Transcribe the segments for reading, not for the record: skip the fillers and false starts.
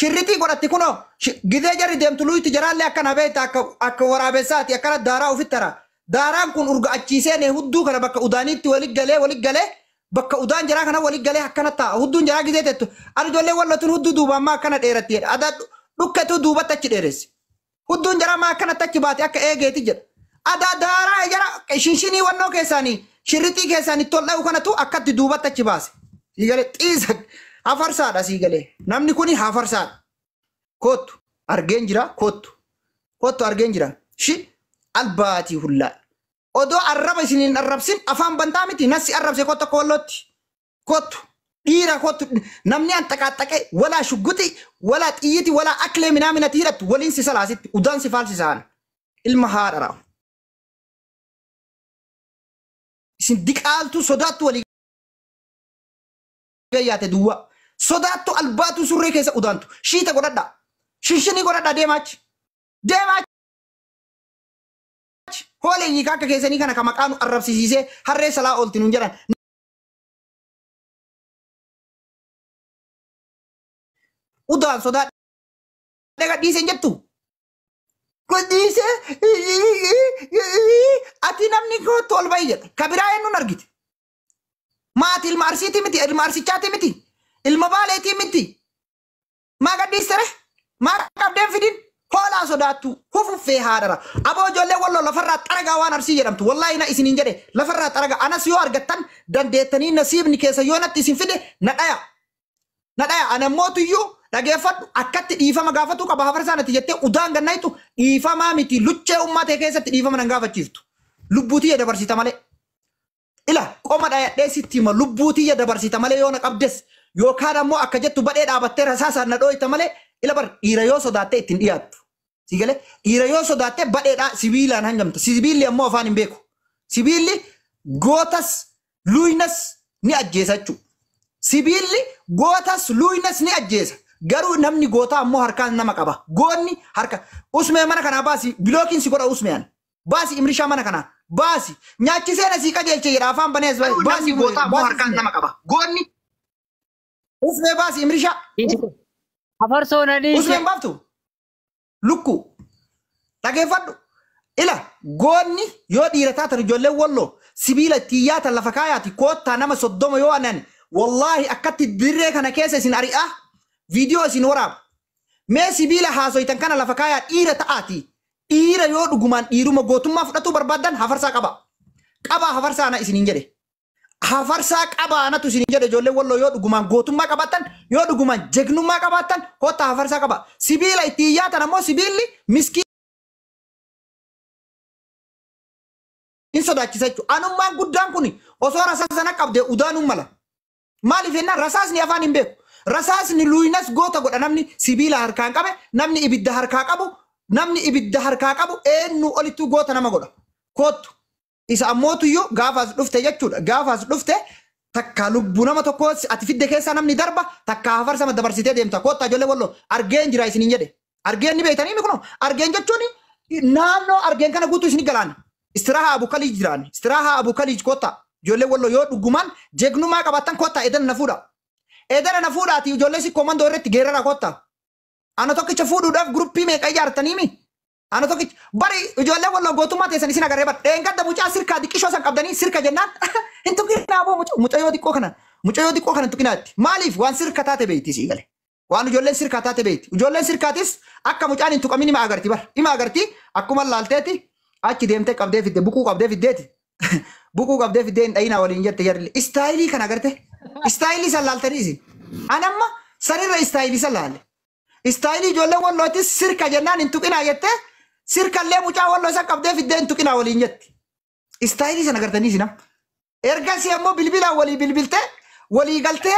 Shirritii godhatti kunoo gidee jarri deemtu luyti jaraallee akkana beekta akka waraabessaati akkana daaraa ofitti tara. Daaraan kun urga achiisee hudduu kana bakka udaaniitti walit galee bakka udaan jaraa kana walit galee akkana taa'a. Hudduun jaraa gidee teettu. Ani ijoollee wallatuun hudduu duubaan maa akkana dheeratti jedha. Adaa dhukketu duubatti achi dheeressi. Hudduun jaraa maa akkanatti achi baate akka eegeeti jedha. Adaa daaraa jara shinshinii wannoo keessaanii shirritii keessaanii tol'a'u kanatu akkatti duubatti achi baase. Siigalee xiisa hafarsaadha siigalee. Namni kuni hafarsaadha. Kottu argeen jira kottu. Kottu argeen jira. Shi albaatii hullaa. Odoo arraba isiniin arrabsin afaan bantaa miti nasi arrabse kottu akka wallootti. Kottu dhiira kottu namni an xaqaaxaqee walaa shugguxi walaa xiyyiti walaa aklee minaaminati hidhattu waliin si salaasitti udaan si faalsisaan ilma haadha. Isin diqaaltu sodaattu walii gayyaate duwwaa. Sodaattu albaatu surree keessa udaantu. Shiita godhadhaa. Shinshinii godhadhaa deemaachi. Deemaachi. Hooleyyii akka keessanii kana ka maqaa nu arrabsiisee harree salaa oolti nuun jedhan. Udaan sodaadhee gadhiisee hin jettu. Gadhiisee ati namni kootu ol bahi jedha. Ka biraa eenyuun argite? Maati ilma arsiitii miti, ilma arsichaati miti, ilma baaleetii miti. Maa gadhiistere? Maa qabdeen fidin? Hoolaa sodaattu hufuffee haadhara. Aboo ijoollee walloo lafarraa xaragaa waan arsii jedhamtu. Wallaahi na isiniin jedhe lafarraa xaragaa. Anas yoo argattan dandeettanii nasiibni keessa yoo natti isin fide na dhaya. Na dhaya. Ana mootuyyuu dhageeffadhu akkatti dhiifama gaafatu qaba hafarsaa natti jettee udaan gannayitu dhiifamaa miti luchee ummatee keessatti dhiifama nan gaafachiiftu. Lubbuutiyya dabarsita malee. Ila qoma dhayadhee sitti hima lubbuutiyya dabarsita malee yoo na qabdes yookaan ammoo akka jettu badhee dhaabattee rasaasaan na dhooyta malee ila bar dhiira yoo sodaattee ittiin dhiyaattu. Sigale dhiira yoo sodaattee badheedhaa sibiilaan hangamta. Sibiilli ammoo afaan hin beeku. Sibiilli gootas luynas ni ajjeesa jechuudha. Sibiilli gootas luynas ni ajjeesa. Garuu namni gootaa ammoo harkaan nama qaba. Goonni harka usmee mana kanaa baasi bilookiin si godha usmeen. Baasi imrishaa mana kanaa baasi nyaachisee na sii qajeelche jedha afaan banees baasi gootaa ammoo harkaan nama qaba. Goonni usmee baasi imrishaa. Afarsoo na dhiise. Usmeen baaftu lukku dhageeffadhu. Ila goonni yoo dhiira taatan ijoolleen walloo sibiila ittiin yaatan lafa kaayaati koottaa nama 30 yoo anan wallaahi akkatti dirree kana keessa isin ari'aa viidiyoo isin waraaba. Mee sibiila haasoytan kana lafa kaayaa dhiira ta'aati. Dhiira yoo dhugumaan dhiiruma gootummaa fudhatuu barbaaddan hafarsaa qaba. Qabaa hafarsaa ana isiniin jedhe. Hafarsaa qabaa anatu isiniin jedhe ijoolleen walloo yoo dhugumaan gootummaa qabaattan yoo dhugumaan jegnummaa qabaattan koottaa hafarsaa qaba. Sibiila ittiin yaatan ammoo sibiilli miskii hin sodaachisa jechuudha. Anummaan guddaan kun osoo rasaasa sana qabdee udaanuun mala. Maaliif jennaan rasaasni afaan hin beeku. Rasaasni luynas goota godha namni sibiila harkaan qabe namni ibidda harkaa qabu namni ibidda harkaa qabu eenyu olittuu goota nama godha. Kottu isa ammootuyyuu gaafaas dhufte jechuudha. Gaafaas dhufte takka lubbuu nama tokko ati fidde keessaa namni darba takka hafarsama dabarsitee deemta. Kottaa ijoollee walloo argeen jira isiniin jedhe. Argeen ni beektanii mi kunoo argeen jechuun naannoo argeen kana guutuu isin galaana. Istiraahaa Abu Kaliij jiraan. Istiraahaa Abu Kaliij kottaa. Ijoollee walloo yoo dhugumaan jeegnumaa qabaattan kottaa edana na fuudha. Edana na fuudhaati ijoollee si komandoo irratti geerara kottaa. Ana tokkicha fuudhuudhaaf guruppii meeqa ijaartanii mi? Ana tokkicha bari ijoollee walloo gootummaa teessan isin agarree bar dheengadda mucaa sirkaa diqqishoo san qabdanii sirka jennaan hin tuqinaa aboo mucayyoo xiqqoo kana mucayyoo xiqqoo kana hin tuqinaatti. Maaliif waan sirka taate beeyti sii gale. Waan ijoolleen sirkaa taate beeyti. Ijoolleen sirkaatis akka mucaan hin tuqamin ima agarti bar. Ima agarti akkuma laalteeti achi deemtee qabdee fidde buquu qabdee fiddeeti. Buquu qabdee fiddee hin dhayinaa waliin jette jarri. Istaayilii kana agarte. Istaayilii san laaltanii isin. Anamma sanirra istaayilii san laalle. Istaayilii ijoollee wallootis sirka jennaan hin tuqinaa jettee sirkallee mucaa walloo san qabdee fiddee hin tuqinaa waliin jetti. Istaayilii sana agartanii isin amma. Ergasii ammoo bilbilaan walii bilbiltee walii galtee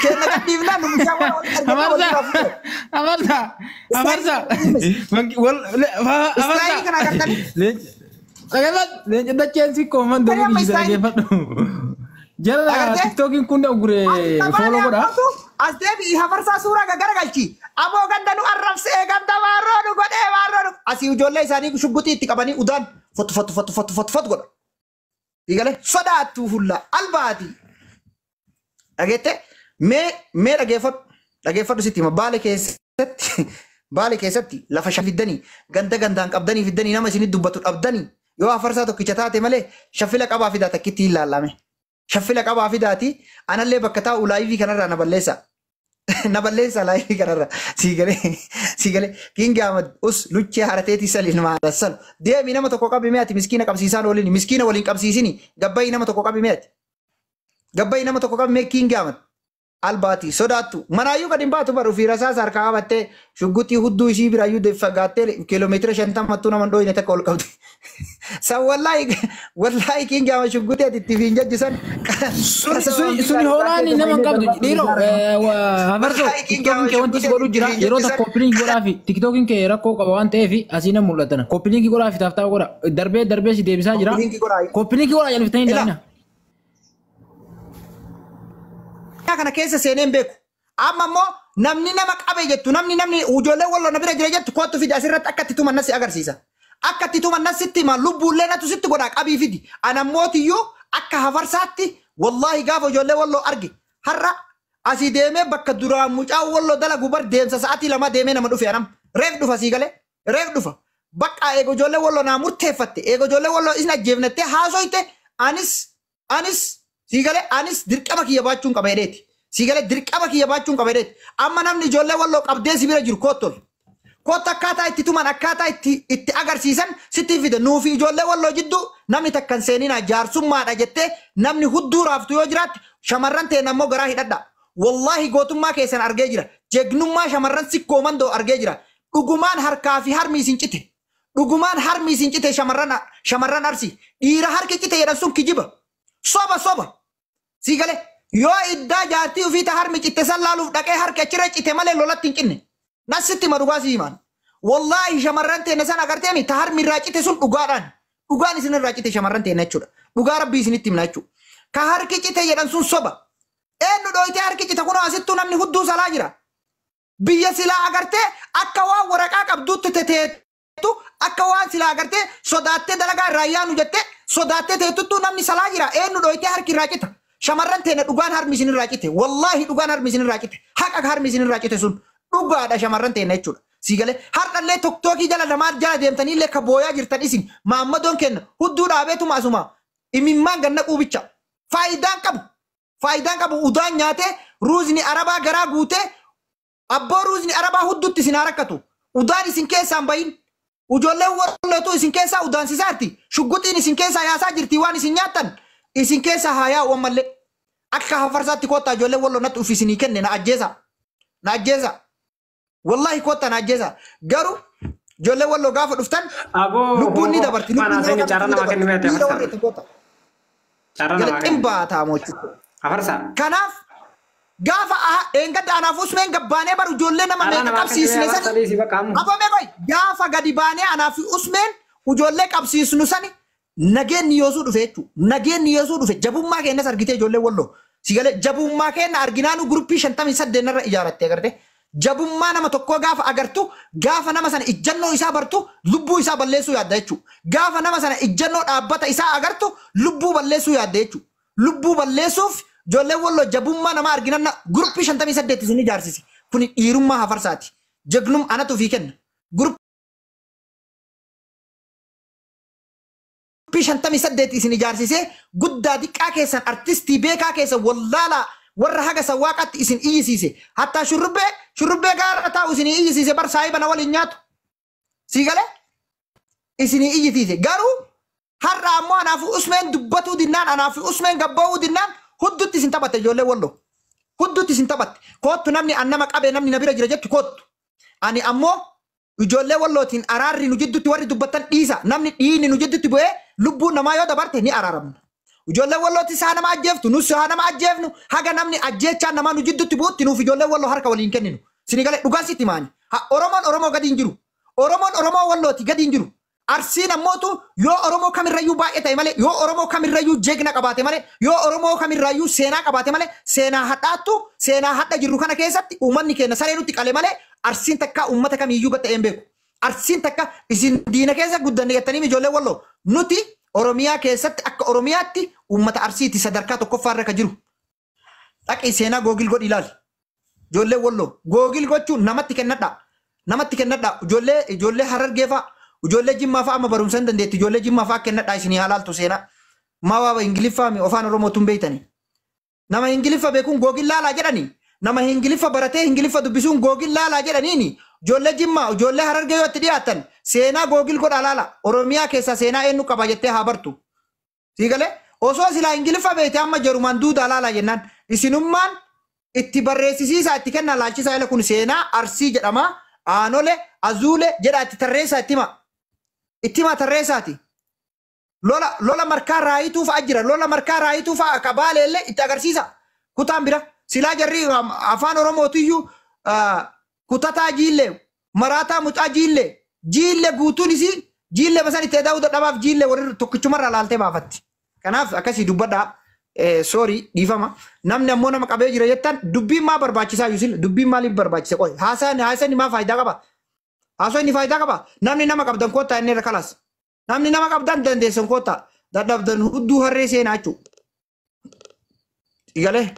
kenna gadhiifnaan nu mucaa wal argannaa walii Amarsa, amarsa, amarsa. Istaayilii kana agartanii. Dhageeffadhu, leenca dacheen si kooman Tarii amma doguu istaayilii. dhageeffadhu. Jala Agartee? tiktookiin kun guree fooloo godha. As deebi'i hafarsaa suuraa garagalchi. Aboo ganda nu arrabsee ganda maarroo nu godhee maarroo nu. Asii ijoollee isaanii shugguxii itti qabanii udaan fotu fotu fotu fotu fotu fotu godha. Diigale sodaattuu fulla albaati. Dhageette mee dhageeffadhu dhageeffadhu sitti hima baale keessa. Keessatti, Baale keessatti lafa shafiddanii, ganda gandaan qabdanii fiddanii, nama isinit dubbatu dhabdanii, yoo afarsaa tokkicha taate malee shaffila qabaa fidaa takkitti hin laallame. Shaffila qabaa fidaati anallee bakka taa'u live kanarraa na balleessa. Na balleessa live kanarraa. Siigalee, siigalee. Kingi Ahmad us luchee harateetii saliin maalassal. Deemi, nama tokko qabi mi'aati, miskiina qabsiisaan oolini, miskiina waliin qabsiisini, gabbayii nama tokko qabi mi'aati. Gabbayii nama tokko qabi mee, Kingi Ahmad. Albaati sodaattu manaayyuu gad hin baatu, baru fi rasaasa harkaa qabattee, shugguxii hudduu isii biraayyuu fagaattee kiiloomeetira 50ttuu nama hin dhooyne takka ol qabdi. San wallaahi, wallaahi, Kingi Ahmad, shugguxii ati itti fiin jajjisan. Suni hoolaan nama hin qabdu dhiiroo, hafarsoo. TikTokiin kee wanti si godhu jira yeroo tokko, copy link godhaafi. TikTokiin kee rakkoo qaba waan ta'eef asii nan mul'atana. Copy link godhaafi, tap tap godha, darbee darbee si deebisaa jira. Copy link godhaa. Copy link godhaa, jalliftanii hin daa'ina. Kana keessa seenee hin beeku. Amma immoo namni nama qabe jettu, namni ijoollee walloo na bira jira jettu, kootu fidi, asirratti akka itti tuman nasi agarsiisa. Akka itti tuman nasitti hima, lubbuullee natu sitti godhaa, qabii fidi. Anammootiyyuu akka hafarsaatti, wallaahi, gaafa ijoollee walloo arge har'a asii deemee bakka duraan mucaa walloo dalagu bar deemsa sa'aatii 2 deemee nama dhufe anam. Reef dhufa, sii galee, reef dhufa. Bakka eega ijoollee walloo naa murteeffatte, eega ijoollee walloo isin ajjeefnattee haasoyte, anis, sii galee, anis dirqama kiyya baachuun qaba jedheeti. Sii galee, dirqama kiyya baachuun qaba jedheeti. Amma namni ijoollee walloo qabdee si bira jiru koottol. Kootta, akkaataa itti tuman, akkaataa itti agarsiisan sitti fide. Nuufi ijoollee walloo jidduu namni takkan seeninaa, jaarsummaadha jettee namni hudduu raaftu yoo jiraatte, shamarran ta'e ammoo garaa hidhadha. Wallaahi, gootummaa keessan argee jira. Jegnummaa shamarran Sikkoo Mandoo argee jira. Dhugumaan harkaa fi harmi isin cite. Dhugumaan harmi isin cite, shamarran Arsii. Dhiira harki cite jedhan sun kijiba. Soba, soba. Sii galee, yoo iddaa jaartii ofiita harmi citte san laaluuf dhaqee harki achirra cite malee lolatti hin cinne. Nasitti hima, dhugaa si himaan. Wallaahi, shamarran teenne san agarteemi, ta harmi irraa cite sun dhugaadhaan. Dhugaan isin irraa cite shamarran teenne jechuudha. Dhugaa rabbii isinitti himna jechuudha. Ka harki cite jedhan sun soba. Eenyu dhooyitee harki cite? Kunoo asittuu namni hudduu salaa jira. Biyya silaa agartee akka waan waraqaa qabduutti teteettu, akka waan silaa agartee sodaattee dalagaa irraa yaanu jettee sodaattee teettuttuu namni salaa jira. Eenyu dhooyitee harki irraa cita? Shamarran teenne, dhugaan harmi isin irraa cite. Wallaahi, dhugaan harmi isin irraa cite. Haqa harmi isin irraa cite sun dhugaadha, shamarran teenne jechuudha. Sii galee, har'allee TikTokii jala namaa jala deemtanii illee ka booyaa jirtan isin, maammadoon kenna hudduu dhaabeetuma asuma imimmaan ganna quubicha. Faayidaan qabu. Faayidaan qabu, udaan nyaatee ruuzni arabaa garaa guutee, abboo, ruuzni arabaa hudduutti isin haa rakkatu. Udaan isin keessaan bahin. Ijoolleen wallootu isin keessaa udaansisaarti. Shugguxiin isin keessaa yaasaa jirti, waan isin nyaattan. Isin keessaa haa yaa'u ammallee. Akka hafarsaatti koottaa, ijoolleen walloo natti ufi isinii kenne, na ajjeesa. Na ajjeesa. Wallaahi, koottaa na ajjeesa. Garuu ijoolleen walloo gaafa dhuftan Aboo lubbuun ni dabarti. Waan Lubbuun haasa'in nama carraa ni namaa kennu dabarti. meete Dhiira afarsaa. warra itti koottaa. Carraa Jala namaa kennu. ximbaa taamochu. Afarsaa. Kanaaf gaafa eengadda anaaf Usmeen gabbaanee baru ijoollee nama Carraa meeqa namaa kennu qabsiisne afarsaa sani. dhiisii bakka amma. Aboo qoy, gaafa gadi baanee anaaf Usmeen ijoollee qabsiisnu sani nageenyi yoosuu dhufe jechuudha. Nageenyi yoosuu dhufe, jabummaa keenyas argitee ijoollee walloo. Sigalee, jabummaa keenya arginaanu guruppii 58 irra ijaarattee agarte. Jabummaa nama tokkoo gaafa agartu, gaafa nama sana ijjannoo isaa bartu, lubbuu isaa balleessuu yaadda jechuudha. Gaafa nama sana ijjannoo dhaabbata isaa agartu, lubbuu balleessuu yaadda jechuudha. Lubbuu balleessuuf ijoolleen walloo jabummaa nama arginanna guruppii 58 isin ijaarsise. Kuni dhiirummaa hafarsaati. Jagnum anatu ofii kenna. Guruppii 58 isin ijaarsisee, guddaa xiqqaa keessan, artistii beekaa keessan, wallaalaa warra haga sawwaaqatti isin iyyisiise. Hattaa shurrubbee gaara taa'u isin iyyisiise bar, saahiba na waliin nyaatu. Sii galee, isinii iyyisiise. Garuu har'a ammoo anaafi Usmeen dubbatuu dinnaan, anaafi Usmeen gabba'uu dinnaan, huddutti isin taphatte ijoollee walloo. Huddutti isin taphatte. Koottu, namni an nama qabe, namni na bira jira jettu koottu. Ani ammoo ijoollee wallootiin araarri nu jidduutti warri dubbattan dhiisa. Namni dhiinni nu jidduutti bu'ee lubbuun namaa yoo dabarte ni araaramna. Ijoollee wallootti haa nama ajjeeftu, nus haa nama ajjeefnu, haga namni ajjeechaan namaa nu jidduutti bu'utti nuuf ijoollee walloo harka waliin kenninu. Sini galee, dhugaan sitti maani. Oromoon Oromoo gadi hin jiru. Oromoon Oromoo wallooti gadi hin jiru. Arsiin ammootu yoo Oromoo kamirrayyuu baay'ee ta'e malee, yoo Oromoo kamirrayyuu jeegna qabaate malee, yoo Oromoo kamirrayyuu seenaa qabaate malee, seenaa hadhaattu, seenaa hadha jirru kana keessatti uummanni keenya saree nutti qale malee, Arsiin takka uummata kamiyyuu gad ta'ee hin beeku. Arsiin takka isin diina keessa guddanne jettanii, ijoollee walloo, nuti Oromiyaa keessatti akka Oromiyaatti uummata Arsiiti sadarkaa tokkoffaarra ka jiru. Dhaqii seenaa Google godhi ilaali. Ijoollee Walloo Google gochuun namatti kennadha. Namatti kennadha. Ijoollee Harargee fa'a, ijoollee Jimmaa fa'a amma barumsa hin dandeetti. Ijoollee Jimmaa fa'a kennadha isinii halaaltu seenaa. Maa waaba Ingiliffaa mi afaan Oromootuun beeytani. Nama Ingiliffa beekuun Google laalaa jedhani. Nama Ingiliffa baratee Ingiliffa dubbisuun Google laalaa jedhaniini. Ijoollee Jimmaa, ijoollee Harargee yoo itti dhiyaatan seenaa Google godhaa laala. Oromiyaa keessaa seenaa eenyu qaba jettee haa bartu. Sii galee osoo silaa Ingiliffa beekte amma jarumaan duudaa laalaa jennaan isinummaan itti barreessisiisaa itti kennaa laalchisaa ila kun seenaa Arsii jedhama. Aanole, Azuule jedhaa itti tarreessaa itti hima. Itti himaa tarreessaati. Lola markaa raayituu fa'a jira. Lola markaa raayituu fa'a akka baaleellee itti agarsiisa. Kutaan bira. Silaa jarri afaan Oromootiyyuu kutataa jiillee, maraataa mucaa jiillee, jiillee guutuun isii jiillee basan itti edaa'uu dadhabaaf jiillee warri tokkichumarraa laaltee baafatti. Kanaaf akkasii dubbadhaa. Sorry dhiifama. Namni ammoo nama qabee jira jettan dubbiin maa barbaachisaa yuusil dubbiin maaliif barbaachise qoy haasaan maa faayidaa qaba? Haasaan faayidaa qaba? Namni nama qabdan koottaa inni irra kalaas. Namni nama qabdan dandeessan koottaa dadhabdan hudduu harree seenaa jechuudha. Igalee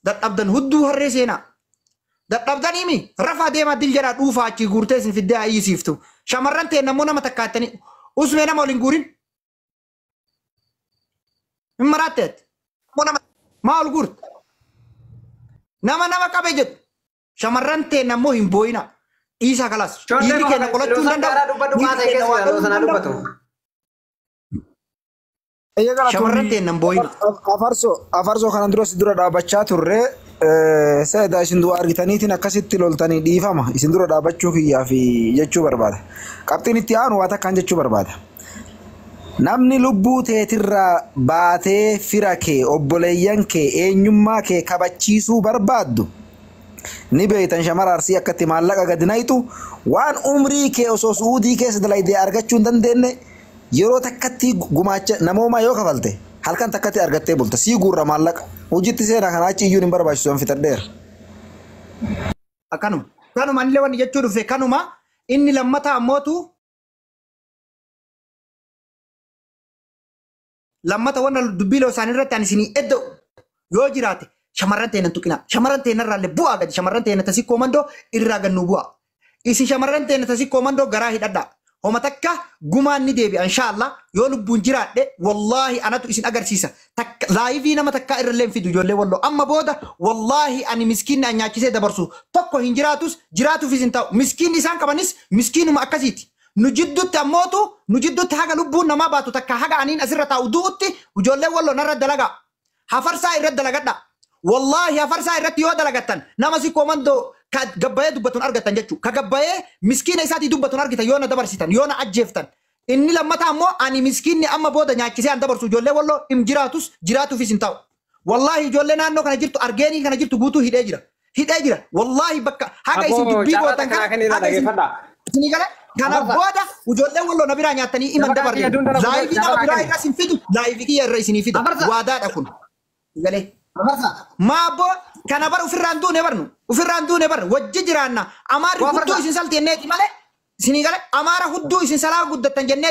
dadhabdan hudduu harree seenaa. Dadhabdan himi rafaa deemaa dil jedhaa dhuufaa achii guurtee isin fiddee ayyisiiftu. Shamarran ta'e namoo nama takkaattanii usmee nama waliin guurin. Hin maraatteet. Maa ol guurte? Nama qabe jedhu. Shamarran ta'e namoo hin boo'ina. Dhiisaa kalaas. Dhiirri keenya qolachuu hin danda'u. Shamarran ta'e nan boo'ina. Afarsoo kanan dura si dura dhaabbachaa turre seedaa isin du'a argitaniitiin akkasitti loltanii dhiifama. Isin dura dhaabbachuu kiyyaa fi jechuu barbaada. Qabxiin itti aanu waa takkaan jechuu barbaada. Namni lubbuu teetirraa baatee fira kee, obboleeyyan kee, eenyummaa kee kabachiisuu barbaaddu ni beeytan shamara Arsii akkatti maallaqa gadi nayitu waan umrii kee osoo suudii keessa dalaydee argachuu hin dandeenye yeroo takkatti gumaacha namoomaa yoo kafalte halkan takkatti argattee bulta sii guurra maallaqa hojiitti seenaa kanaa achi iyyuun hin barbaachisu an fixadheera. Akkanuma. Kanuma illee wanni jechuu dhufe kanuma inni lammataa ammootu lammata wanna dubbii loo isaanii irratti ani isinii edda'u yoo jiraate shamarran ta'e nan tuqina. Shamarran ta'e narraallee bu'aa gadi. Shamarran ta'e tasii koomandoo irraa gannuu bu'aa. Isin shamarran ta'e tasii koomandoo garaa hidhadhaa. Homa takka gumaan ni deebi'a inshaallah yoo lubbuun jiraadhe wallaahi anatu isin agarsiisa. Takka laayivii nama takkaa irrallee hin fidu ijoollee Walloo. Amma booda wallaahi ani miskiinni an nyaachisee dabarsu tokko hin jiraatus jiraatuufis hin ta'u. Miskiinni isaan qabanis miskiinuma akkasiiti. Nu jidduutti ammootu nu jidduutti haga lubbuun namaa baatu takka haga aniin asirra taa'u du'utti ijoollee Walloo narra dalagaa. Hafarsaa irra dalagadha. Wallaahi hafarsaa irratti yoo dalagattan nama si koomandoo ka gabbayee dubbatuun argattan jechuudha. Ka gabbayee miskiina isaatii dubbatuun argitan yoo na dabarsitan yoo na ajjeeftan. Inni lammataa ammoo ani miskiinni amma booda nyaachisee an dabarsu ijoollee Walloo hin jiraatus jiraatuufis hin ta'u. Wallaahi ijoollee naannoo kana jirtu argeenii kana jirtu guutuu hidhee jira. Hidhee jira. Wallaahi bakka haga isin dubbii gootan kana haga isin isinii gala kana booda ijoollee Walloo na biraa nyaattanii iman dabarre. Laayivii nama biraa irra isin fidu laayivii kiyya irra isinii fida. Waadaadha kun. Galee. Maaboo kana bar ofirraan duune barnu ofirraan duune bar wajji jiraanna amaarri hudduu isin salti jenneeti malee isinii gale amaara hudduu isin salaa guddattan jennee.